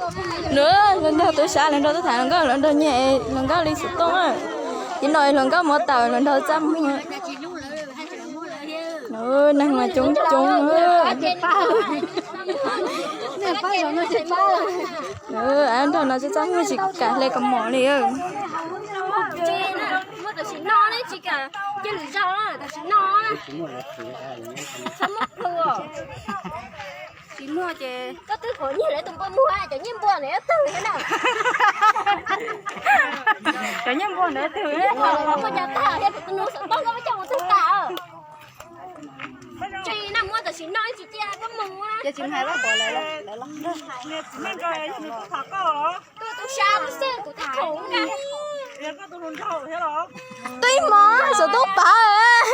Nws, hluas nraug tub sab, hluas nraug tuaj tham hluas nkauj, hluas nraug nyiam hluas nkauj li xov tooj. Ib no hluas nkauj muab tawm, hluas nraug txaj muag. Neeg mas coob coob. Av nrog no txaj muag tsis kam hle kaus mom li. Tsis muaj ces koj twb qhuav nyiag lawv tus npua muag, cov nyiag npua ntawd twg na. Cov nyiag npua ntawd twg na. Npua cov tag thiab tus nus xov tooj koj muab coj mus twg tas. Tsis na, muaj tam sim no tsis cia koj mus na. Ces tsis hais lawv, lawv los. Tus tub sab xwb kuv twb khoom na. Twb ib hmos xov tooj pav.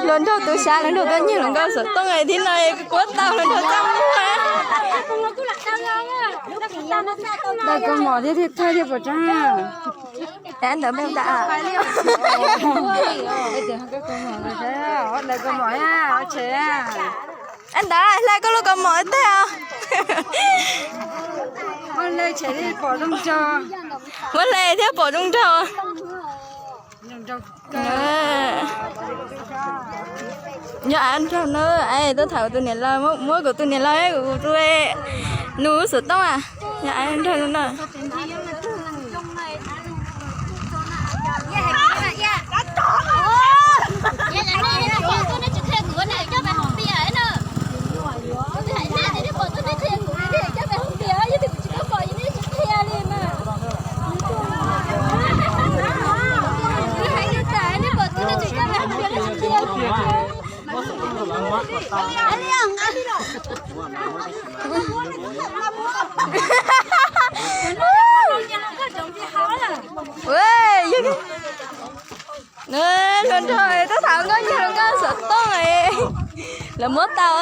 Hluas nraug tub sab, hluas nraug tuaj nyiag hluas nkauj xov tooj thiab no, kuv tau hluas nraug txaj muag. Lawv kaus mom thiab, thiaj thawj thiaj pom tseeb. Ntawd me nta. Lawv kaus mom, ntawd hle koj lub kaus mom tag os. Muab hle tshem li pom zoo nraug. Muab hle thiab pom zoo nraug. Nyob av nraug na, tuaj tham kuv tus niam laus, muab kuv tus niam laus, kuv tus nus xov tooj a. Nyob av nraug na. Hluas nraug tuaj tham nkauj, nyiag hluas nkauj xov tooj, lawv muab tau.